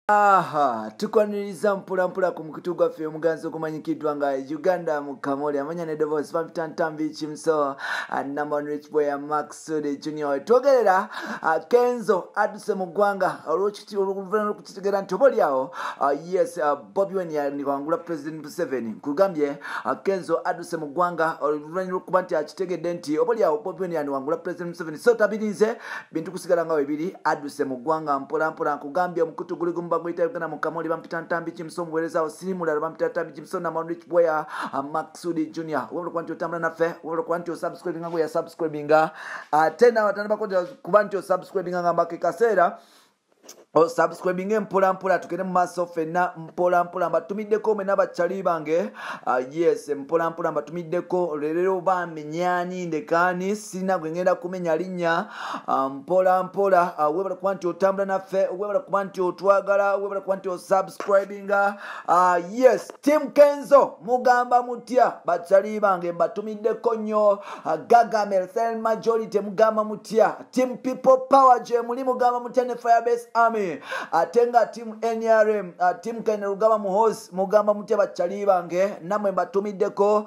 Aha, tukwaniriza mpola mpola ku mukutu gwaffe omuganzi ogumanyikiddwa nga Uganda mu Kamoli, amanya n'eddoboozi bampita Ntambi Kimso, number one rich boy Maxud Junior. Twogerera Kenzo adduse mu ggwanga oluvannyuma lw'okukitegeera nti oba oliawo yes, Bobi Wine yawangula President Museveni. Nkugambye, Kenzo adduse mu ggwanga oluvannyuma lw'okuba nti akitegedde nti oba oliawo Bobi Wine yandiwangula President Museveni, so tabirinze bintu kusigala nga webiri, adduse mu ggwanga mpola mpola. Nkugambye, omukutu guli gumu, baguyita Uganda mu Kamoli, bampita Ntambi Kimso, omuweereza awo siri mulala, bampita Ntambi Kimso, number one rich boy Maxud Junior. Webale kuba nti otambula naffe, webale kuba nti osubscribinga nga yasubscribinga, ate nawe atandibako kuba nti osubscribinga nga mbaka kaseera osubscribinga mpola mpola, tugende mu maaso ffenna mpola mpola. Mbatumiddeko mwenna bakyali bange, yes, mpola mpola mbatumiddeko. Leero bamenyani ndekaani, sirina gwe ngenda kumenya linnya, mpola mpola. Webale kuba nti otambula naffe, webale kuba nti otwagala, webale kuba nti osubscribinga. Yes, Team Kenzo, mugamba mutya bakyali bange? Mbatumiddeko nnyo. Gagamel Silent Majority, mugamba mutya? Team People Power gye muli, mugamba mutya? Ne Firebase Army, ate nga team NRM, team Kainerugaba Muhoozi, mugamba mutya bakyali bange? Nammwe mbatumiddeko.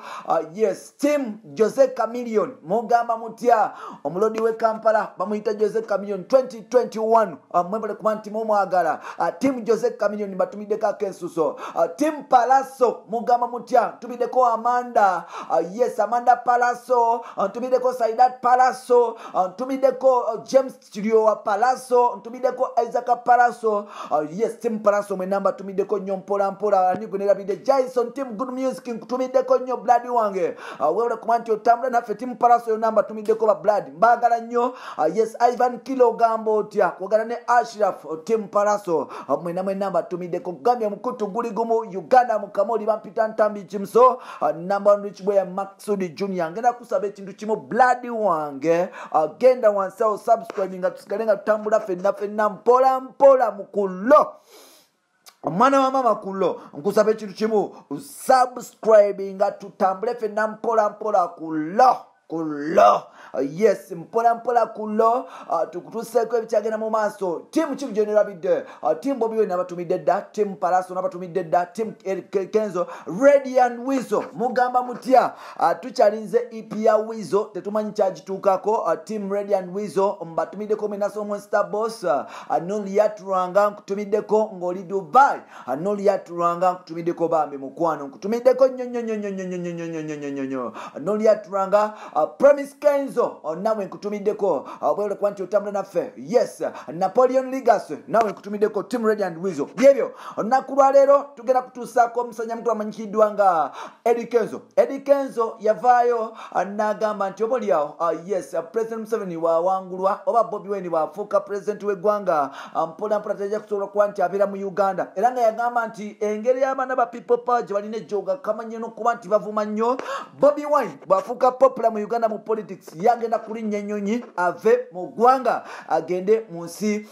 Yes, team Jose Chameleone, mugamba mutya? Omulodi w'e Kampala bamuyita Jose Chameleone 2021, mwebale kuba nti mumwagala. Team Jose Chameleone mbatumiddeko akensuso. Team Palaso, mugamba mutya? Ntumiddeko Amanda, yes, Amanda Palaso, ntumiddeko Saidat Palaso, ntumiddeko James Chiliowa Palaso, ntumiddeko Isaac Palaso. Yes, team Palaso mwenna mbatumiddeko nnyo mpola mpola. Ani gwe nerabidde? Jason, team Good Music, nkutumiddeko nnyo blood wange. Webale kuba nti otambula naffe. Team Palaso yonna mbatumiddeko, ba blood, mbaagala nnyo. Yes, Ivan Kilo, ogamba otya? Kwogana ne Ashraf, team Palaso, mwenna mwenna mbatumiddeko. Kugambye, omukutu guli gumu, Uganda mu Kamoli, bampita Ntambi Kimso, number one rich boy Maxud Junior. Ngenda kusaba ekintu kimu, blood wange, genda wansi awo subscribe nga tusigale nga tutambula ffenna ffenna mpola mpola mukulo, omwana wa mama kulo. Nkusaba ekintu kimu, subscribe nga tutambule ffenna mpola mpola kulo kulo. Yes, mpola mpola kulo, tukutuseeko ebikyagenda mu maaso. Team kimu gyenerabidde, team Bobi Wine nabatumidde dda, team Palaso nabatumidde dda, team Kenzo, Ready and Weasel, mugamba mutya? Tukyalinze EP ya Weasel, tetumanyi kyagituukako. Team Ready and Weasel mbatumiddeko mwenaso. Monster Boss, Noliaturanga, nkutumiddeko ng'oli Dubai. Noliaturanga, nkutumiddeko bambi mukwano, nkutumiddeko nnyo nnyo nnyo nnyo nnyo nnyo nnyo nnyo nnyo nnyo. Noliaturanga, Promise Kenzo, nawe nkutumiddeko, bwebale kuba nti otambula naffe. Yes, Napoleon Ligas, nawe nkutumiddeko. Team Ready and Weasel, byebyo. Olunaku lwaleero tugenda kutuusaako omusajja mukulu amanyikiddwa nga Eddie Kenzo. Eddie Kenzo yavaayo n'agamba nti oba oliawo, yes, President Museveni wawangulwa oba Bobi Wine bwafuuka president w'eggwanga, mpola mpola tajja kusobola kuba nti abeera mu Uganda. Era nga yagamba nti engeri y'abaana ba People Power gye balina ejjooga kamanye n'okuba nti bavuma nnyo, Bobi Wine bw'afuuka popular mu Uganda mu politics, yagenda kulinnya ennyonyi ave mu ggwanga agende mu nsi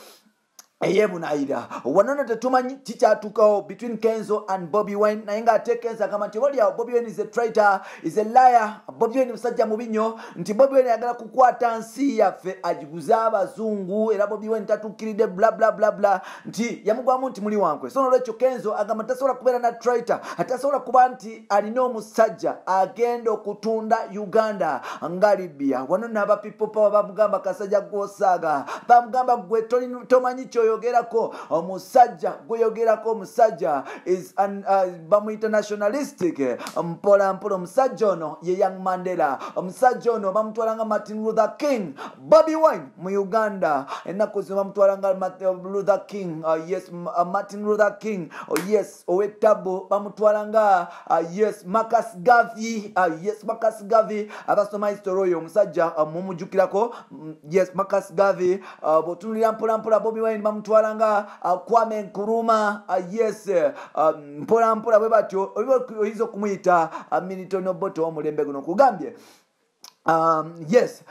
ey'ebunayira. Wano nno tetumanyi kikyatuukawo between Kenzo and Bobi Wine, naye ng'ate Kenzo agamba nti oliawo Bobi Wine is a traitor, is a liar, Bobi Wine musajja mubi nnyo, nti Bobi Wine ayagala kukwata nsi yaffe agiguze abazungu, era Bobi Wine tatuukiridde, bla bla bla bla, nti yamugwamu nti muli wankwe. So nolwekyo Kenzo agamba tasobola kubeera na traitor, atasobola kuba nti alina omusajja agenda okutunda Uganda nga Libya. Wano n'aba People Power bamugamba, kasajja gwosaaga, bamugamba gwe tomanyi kyoyogerako, omusajja gweyogerako, omusajja is an, bamuyita nationalistic mpola mpola. Omusajja ono ye Young Mandela, omusajja ono bamutwala nga Martin Luther King. Bobi Wine mu Uganda ennaku zino bamutwala nga Martin Luther King, yes, Martin Luther King, oh, yes, ow'ettabu bamutwala nga, yes, Marcus Garvey, yes, Marcus Garvey. Abasoma history oyo omusajja mumujjukirako, yes, Marcus Garvey. Bw'otunulira mpola mpola, Bobi Wine bamutwala nga Kwame Nkrumah, yes, mpola mpola bwe batyo oyinza okumuyita Milton Obote w'omulembe guno. Kugambye, Yes,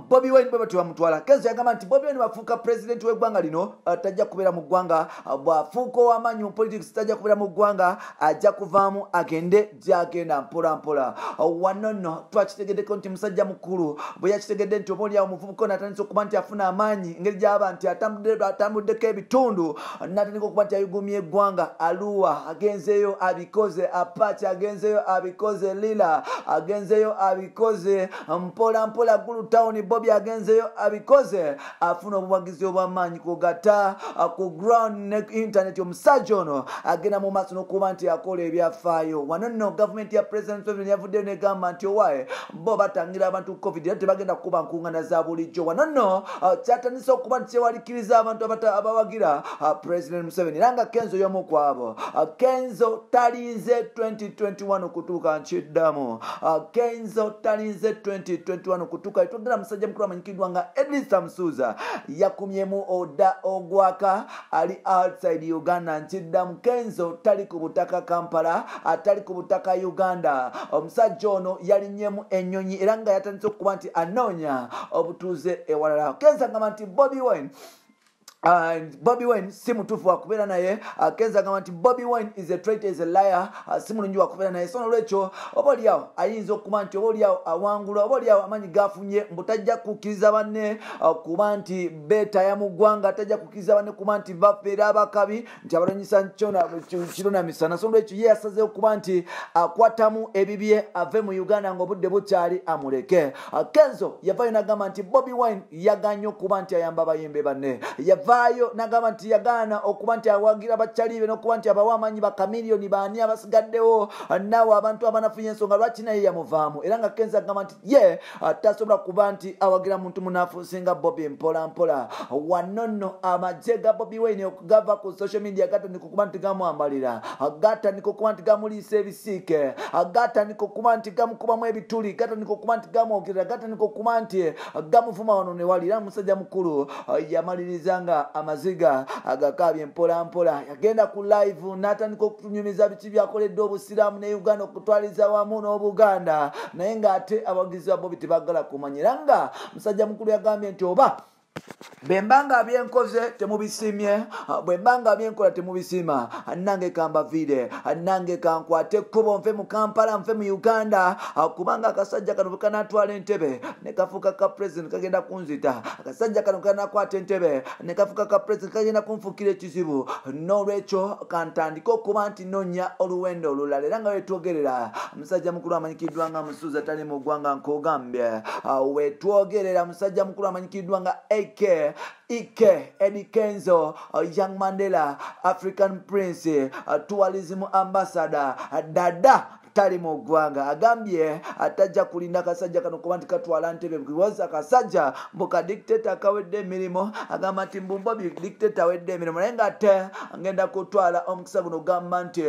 Bobi Wine bwe bamutwala. Kenzo yagamba nti Bobi Wine bwafuuka president w'eggwanga lino, tajja kubeera mu ggwanga. Bwafuuka ow'amaanyi mu politics, tajja kubeera mu ggwanga, ajja kuvaamu agende gy'agenda mpola mpola. Wano nno twakitegeddeko nti musajja mukulu bwe yakitegedde nti oba oliawo omuvubuka ono atandise okuba nti afuna amaanyi, engeri gy'aba nti atambuddeko ebitundu, n'atandika okuba nti ayugumya eggwanga. Aluwa agenzeeyo abikoze, Apache agenzeeyo abikoze, Lila agenzeeyo abikoze, mpola mpola Gulu Town Bobi agenzeeyo abikoze, afuna obuwagizi obw'amaanyi kugatta ku ground ne internet. Omusajja ono agenda mu maaso n'okuba nti akola ebyafaayo. Wano nno gavumenti ya President Museveni yavuddeyo negamba nti owaaye bo batangira abantu COVID era tebagenda kukuba nkuŋŋaana za bulijjo. Wano nno kyatandise okuba nti kyewalikiriza abantu abawagira President Museveni, era nga Kenzo y'omu ku abo. Kenzo talinze 2021 okutuuka, nkiddamu, Kenzo talinze 2021 okutuuka. Twogera musajja mukulu amanyikiddwa nga Edrisa Musuuza yakumyemu oda ogwaka, ali outside Uganda. Nkiddamu, Kenzo tali ku butaka Kampala, atali ku butaka Uganda. Omusajja ono yalinnyemu ennyonyi era nga yatandise okuba nti anoonya obutuuze ewalala. Kenzo agamba nti Bobi Wine si mutuufu wakubeera naye. Kenzo agamba nti Bobi Wine is a traitor, is a liar, si mulungi wakubeera naye. So nolwekyo oba oliawo ayinza okuba nti oba oliawo awangula, oba oliawo amaanyi gafunye mbu tajja kukkiriza banne kuba nti beetaya mu ggwanga, tajja kukkiriza banne kuba nti babeera abakabi nti abalwanyisa kiro na misana. So nolwekyo ye yasazeewo kuba nti akwatamu ebibye ave mu Uganda ng'obudde bukyali amuleke. Kenzo yavaayo n'agamba nti Bobi Wine yaganye okuba nti ayamba abayimbi banne. Yavaayo n'agamba nti yagaana okuba nti awagira bakyali be n'okuba nti abawa amaanyi bakamiliyoni baani abasigaddewo naawe abantu abanafunye ensonga lwaki naye yamuvaamu. Era nga Kenzo agamba nti ye tasobola kuba nti awagira muntu munafu singa Bobi. Mpola mpola wano nno amagye ga Bobi Wine okugava ku social media gatandika okuba nti gamwambalira, gatandika okuba nti gamuliisa ebisiike, gatandika okuba nti gamukubamu ebituli, gatandika okuba nti gamwogerera, gatandika okuba nti gamuvuma wano ne wali. Era musajja mukulu yamaliriza nga amaziga agakaabye mpola mpola. Yagenda ku live n'atandika okutunyumiza biki byakoledde obusiraamu ne Uganda okutwaliza wamu n'Obuganda, naye ng'ate abawagizi ba Bobi tebagala kumanya. Era nga musajja mukulu yagambye nti oba bwe mbanga byenkoze temubisiimye, bwe mbanga byenkola temubisiima, nange kambaviire, nange kankwate ekkubo nve mu Kampala, nve mu Uganda, kubanga akasajja kano bwe kanaatwala entebe ne kafuuka ka president kagenda kunzita, akasajja kano kanakwata entebe ne kafuuka ka president kagenda kunfuukira ekizibu. N'olwekyo kantandike okuba nti nonya oluwendo olulala. Era nga wetwogerera musajja mukulu amanyikiddwa nga Musuuza tali mu ggwanga. Nkugambye, wetwogerera musajja mukulu amanyikiddwa nga AK Ike Eddie Kenzo, Young Mandela, African Prince, Tourism Ambassador, Dada tali mu ggwanga. Agambye atajja kulinda akasajja kano kuba nti katwala ntebe because akasajja mbu ka dictator kawedde emirimu. Agamba nti mbu Bobi dictator awedde emirimu, naye ng'ate ngenda kutwala omukisa guno gamba nti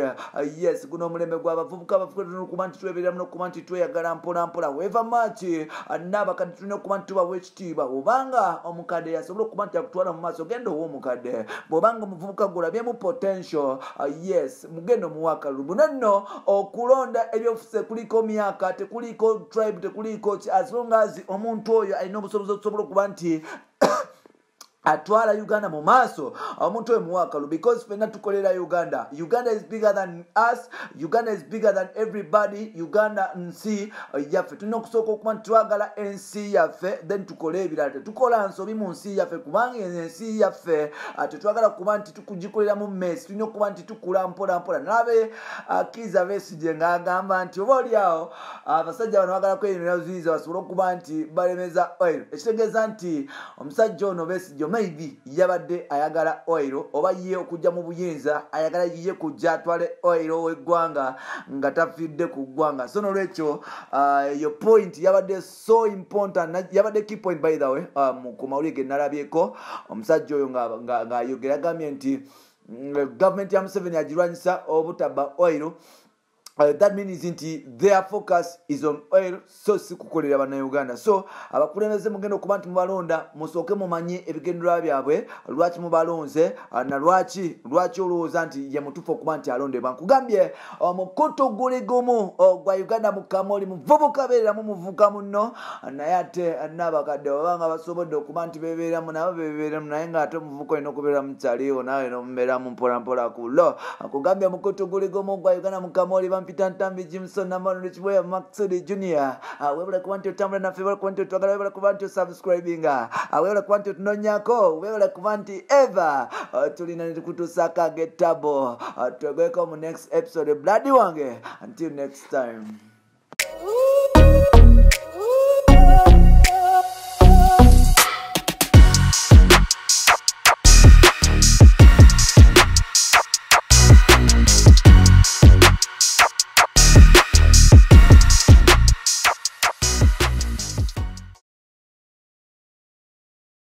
yes, guno omulembe gw'abavubuka. Abavubuka tulina okuba nti twebeeramu n'okuba nti tweyagala mpola mpola. Weva maaki n'abakadde tulina okuba nti tubawa ekitiibwa. Obanga omukadde yasobola okuba nti akutwala mu maaso, genda owa omukadde. Bw'obanga omuvubuka gwolabyemu potential, yes, mugenda omuwa akalulu. Buno nno okulonda ebyobufuzi tekuliko myaka, tekuliko tribe, tekuliko ki, as long as omuntu oyo alina obusobozi okusobola okuba nti atwala Uganda mu maaso, omuntu oyo muwa akalulu, because fenna tukolera Uganda. Uganda is bigger than us, Uganda is bigger than everybody. Uganda nsi yaffe. Tulina okusooka okuba nti twagala ensi yaffe, then tukole ebirala. Tetukola nsobi mu nsi yaffe kubanga ensi yaffe tetwagala kuba nti tukugikoleramu mess. Tulina okuba nti tukula mpola mpola. Nalabe Kiiza Besigye ng'agamba nti oba oliawo abasajja bano bagala kwenyumira basobole okuba nti balemeza oil, ekitegeeza nti omusajja ono Besigye maybe yabadde ayagala oil, oba ye okujja mu buyinza ayagala ye kujja atwale oil w'eggwanga nga tafidde ku ggwanga. So nolwekyo eyo point yabadde so important, yabadde key point by the way. Ku mawulire ge nalabyeko omusajja oyo ng'ayogera agambye nti gavumenti ya Museveni agirwanyisa obutabba oil. That means nti their focus is on oil, so si kukolera bannayuganda. So abakulembeze mugenda okuba nti mubalonda, musooke mumanye ebigendererwa byabwe, lwaki mubalonze, na lwaki olowooza nti ye mutuufu okuba nti alondebwa. Nkugambye omukutu guli gumu ogwa Uganda Mukamoli, muvubuka beereramu muvubuka munno, naye ate n'abakadde obanga basobodde okuba nti bebeeramu nabo bebeeramu, naye ng'ate omuvubuka olina okubeera mukyaliwo nawe nomubeeramu mpolampola kulo. Nkugambye omukutu guli gumu ogwa Uganda Mukamoli, bampita Ntambi Jimson Namano Kiboya Maxud Junior. Webale kuba nti otambula naffe, webale kuba nti otwagala, webale kuba nti osubscribinga, webale kuba nti otunonyako, webale kuba nti eva tulina nekutuusaako agetabo. Twegweko mu next episode, blood wange, until next time.